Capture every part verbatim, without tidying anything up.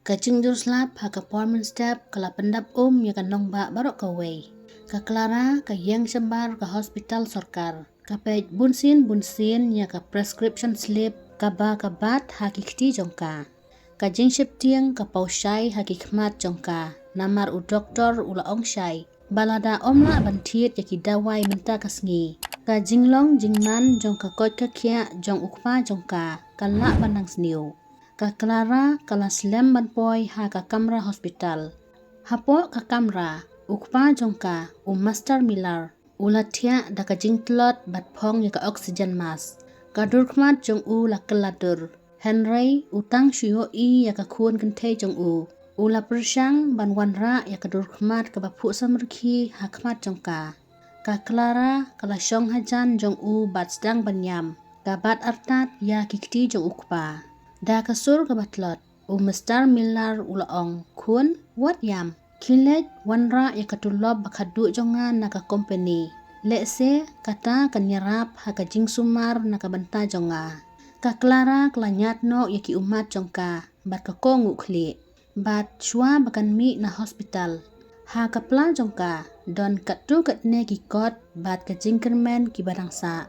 Ka jingjur slap ha ka por mynstep ka la pyndap um ïa ka nongbah baroh kawei. Ka Clara ka ïeng shabar ka hospital sorkar. Ka peit bunsien bunsien ïa ka prescription slip kaba ka bat ha ki kti jong ka. Ka jingsheptieng ka paw shai ha ki khmat jong ka, namar u doktor u la ong shai ba lada ym lah ban thied ïa ki dawai mynta ka sngi, ka jinglong jingman jong ka koit ka khiah jong u kpa jong ka ka lah ban nang sniew. Ka Clara ka la slem ban poi ha ka kamra hospital. Hapoh ka kamra, u kpa jong ka, u Mister Miller, u la thiah da ka jingtlot bad phong ïa ka oxygen mask. Ka dur khmat jong u la kylla dur. Hynrei u tang shu ïohi ïa ka khun kynthei jong u. U la pyrshang ban wanrah ïa ka dur khmat kaba phuh samrkhie ha khmat jong ka. Ka Clara ka la shong hajan jong u bad sdang ban ïam. Ka bat artat ïa ki kti jong u kpa. Da ka sur kaba tlot, u Mister Miller u la ong, "Khun, wat ïam. Khie leit wanrah ïa ka tulop ba khatduh jong nga na ka kompeni. Lehse kata kan ïarap ha ka jingsumar na ka bynta jong nga." Ka Clara ka la ñiad noh ïa ki ummat jong ka bad ka kohnguh khlieh. Bad shuwa ba kan mih na hospital, ha ka pla jong ka don katto katne ki kot bad ka jingkyrmen kiba dang sah.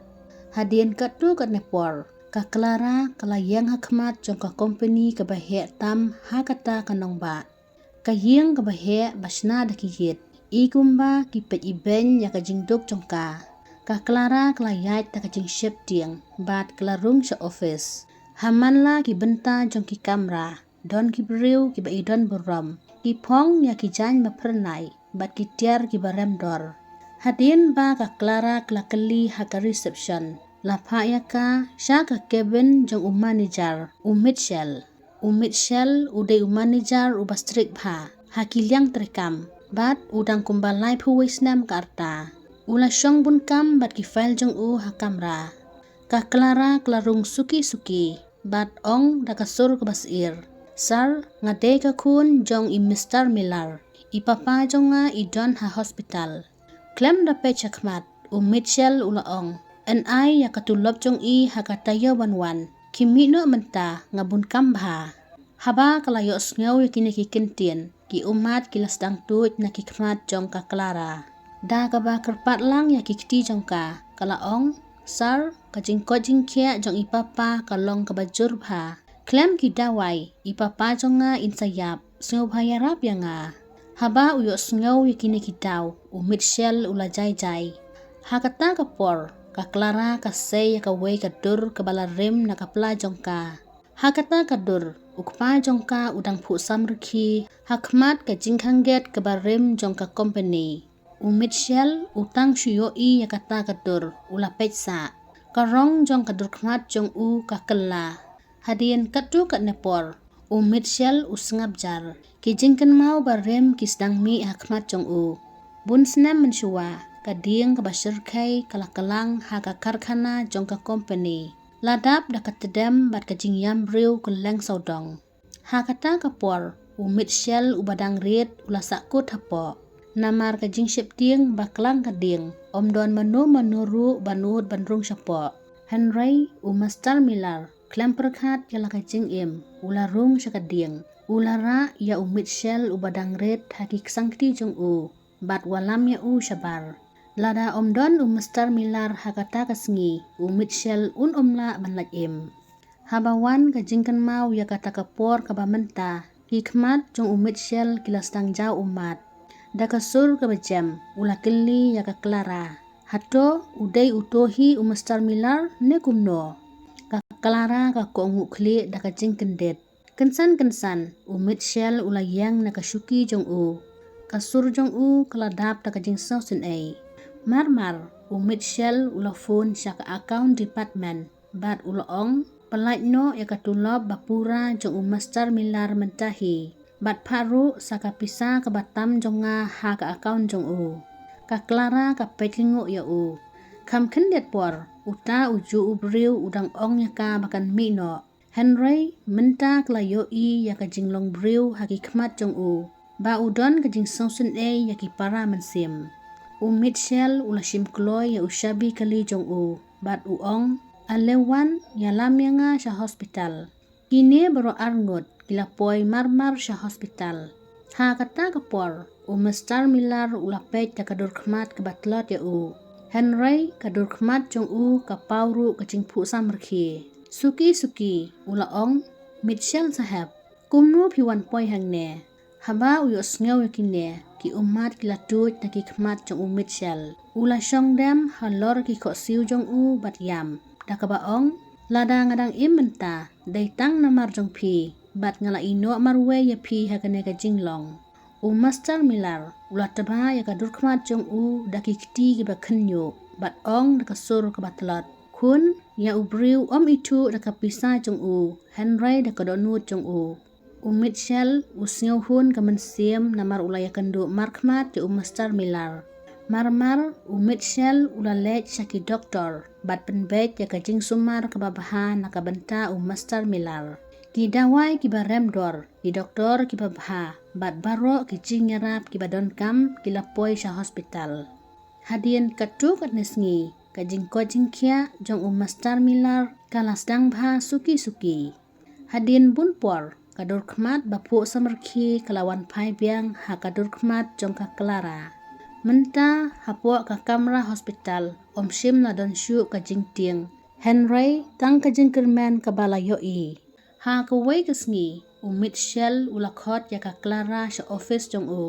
Hadien katto katne por, ka Clara ka la ïeng ha khmat jong ka kompeni kaba heh tam ha kata ka nongbah. Ka ïing kaba heh ba shna da ki ïit. I kumba ki peit i beiñ ïa ka jingduk jong ka. Ka Clara ka la ïaid da ka jingsheptieng bad ka la rung sha office. Ha man la ki bynta jong ki kamra, don ki briew kiba i don burom. Ki phong ïa ki jaiñ ba phyrnai bad ki tiar kiba rem dor. Hadien ba ka Clara ka la kylli ha ka reception, la phah ïa ka sha ka cabin jong u manager, u Mitchell. U Mitchell u dei u manager uba strict bha ha ki liang treikam, bad u dang kumba laiphew wei snem ka rta. U la shong bun kam bad ki file jong u ha kamra. Ka Clara ka la rung suki suki bad ong da ka sur kaba syier, "Sir, nga dei ka khun jong i Mister Miller. I papa jong nga i don ha hospital." Khlem da peit sha khmat, u Mitchell u la ong, "Yn ai ïa ka tulop jong i ha ka taïew ban wan. Khie mih noh mynta, nga bun kam bha." Haba ka la ïohsngew ïa kine ki kyntien, ki ummat ki la sdang tuid na ki khmat jong ka Clara. Da kaba kyrpad lang ïa ki kti jong ka, ka la ong, "Sir, ka jingkoit jingkhiah jong i papa ka long kaba jur bha. Khlem ki dawai, i papa jong nga in sa ïap, sngewbha ïarap ïa nga." Haba u ïohsngew ïa kine ki daw, u Mitchell u la jai jai. Ha kata ka por, ka Clara ka sei ïa kawei ka dur kaba la rim na ka pla jong ka. Ha kata ka dur, u kpa jong ka u dang phuh samrkhie ha khmat ka jingkhangget kaba rim jong ka kompeni. U Mitchell u tang shu ïohi ïa kata ka dur, u la peit sah. Ka rong jong ka dur khmat jong u ka kylla. Hadien katto katne por, u Mitchell u sngap jar. Ki jingkynmaw ba rim ki sdang mih ha khmat jong u. Bun snem mynshuwa, ka dieng kaba shyrkhei ka la kylang ha ka karkhana jong ka kompeni. La dap da ka tdem bad ka jingïam briew kylleng sawdong. Ha kata ka por, u Mitchell uba dang rit u la sahkut hapoh. Namar ka jingsheptieng ba klang ka dieng, ym don mano mano ruh ba nud ban rung shapoh. Hynrei u Mister Miller, khlem pyrkhat ïa la ka jingim, u la rung sha ka dieng. U la rah ïa u Mitchell uba dang rit ha ki ksangkti jong u, bad wallam ïa u shabar. Lada ym don u Mister Miller ha kata ka sngi, u Mitchell un ym lah ban lait im. Haba wan ka jingkynmaw ïa kata ka por kaba mynta, ki khmat jong u Mitchell ki la sdang jaw ummat. Da ka sur kaba jem, u la kylli ïa ka Clara, "Hato u dei uto hi u Mister Miller ne kumno?" Ka Clara ka kohnguh khlieh da ka jingkyndit. Kynsan kynsan, u Mitchell u la ïeng na ka shuki jong u. Ka sur jong u ka la dap da ka jingsngewsynei. Mar mar, u Mitchell u la phone sha ka account department bad u la ong, "Pyllait noh ïa ka tulop ba pura jong u Mister Miller mynta hi, bad phah ruh sa ka pisa kaba tam jong nga ha ka account jong u." Ka Clara ka peit lyngngoh ïa u. Kham khyndiat por, uta ujuh u briew u dang ong ïa ka ba kan mih noh. Hynrei mynta ka la ïohi ïa ka jinglong briew ha ki khmat jong u, ba u don ka jingsngewsynei ïa ki para mynsiem. U Mitchell u la shim kloi ïa u shabi kali jong u, bad u ong, "Ale wan, ïalam ïa nga sha hospital." Kine baroh arngut ki la poi marmar sha hospital. Ha kata ka por, u Mister Miller u la peit da ka dur khmat kaba tlot ïa u. Hynrei ka dur khmat jong u ka paw ruh ka jingphuh samrkhie. Suki suki, u la ong, Mitchell saheb, kumno phi wan poi hangne? Haba u ïohsngew ïa kine ki ummat ki la tuid na ki khmat jong u Mitchell, u la shong dem halor ki khohsiew jong u bad ïam, da kaba ong, lada nga dang im mynta, dei tang namar jong phi, bad nga la ïehnoh marwei ïa phi ha kane ka jinglong. U Mister Miller u la tba ïa ka dur khmat jong u da ki kti kiba khynñiuh bad ong da ka sur kaba tlot, khun, ïa u briew ym ithuh da ka pisa jong u, hynrei da ka dohnud jong u. U Mitchell u sngewhun ka mynsiem namar u la ïakynduh markhmat ïa u Mister Miller. Marmar u Mitchell u la leit sha ki doktor bad pynbeit ïa ka jingsumar kaba bha na ka bynta u Mister Miller. Ki dawai kiba rem dor, ki doktor kiba bha, bad baroh ki jingïarap kiba donkam ki la poi sha hospital. Hadien katto katne sngi, ka jingkoit jingkhiah jong u Mister Miller ka la sdang bha suki suki. Hadien bun por, ka dur khmat ba phuh samrkhie ka la wan phai biang ha ka dur khmat jong ka Clara. Mynta hapoh ka kamra hospital, ym shym la don shuh ka jingtieng, hynrei tang ka jingkyrmen kaba la ïohi. Ha kawei ka sngi, u Mitchell u la khot ïa ka Clara sha office jong u.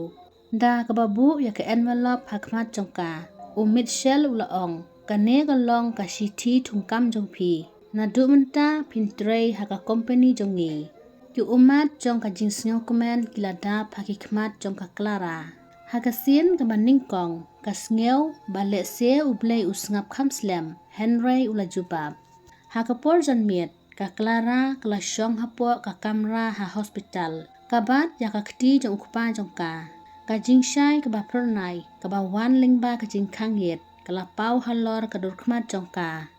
Da kaba buh ïa ka envelope ha khmat jong ka, u Mitchell u la ong, kane ka long ka shithi thungkam jong phi. Naduh mynta phin trei ha ka company jong ngi. Ki ummat jong ka jingsngewkmen ki la dap ha ki khmat jong ka Clara. Ha ka sien kaba nyngkong, ka sngew ba lehse U Blei u sngap kham slem, hynrei u la jubab. Ha ka por janmiet, ka Clara ka la shong hapoh ka kamra ha hospital, ka bat ïa ka kti jong u kpa jong ka. Ka jingshai kaba phyrnai, kaba wan lyngba ka jingkhang ïit, ka la paw halor ka dur khmat jong ka.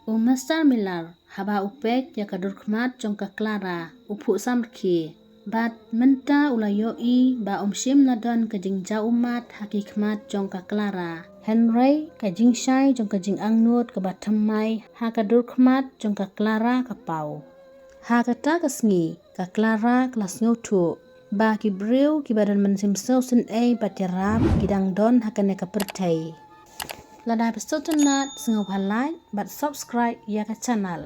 U Mister Miller, haba u peit ïa ka dur khmat jong ka Clara, u phuh samrkhie. Bad mynta u la ïohi ba ym shym la don ka jingjaw ummat ha ki khmat jong ka Clara. Hynrei ka jingshai jong ka jingangnud kaba thymmai ha ka dur khmat jong ka Clara ka paw. Ha kata ka sngi, ka Clara ka la sngewthuh ba ki briew kiba don mynsiem sngewsynei bad ïarap ki dang don ha kane ka pyrthei. Lada phi sngewtynnat, sngewbha like bad subscribe ïa ka channel.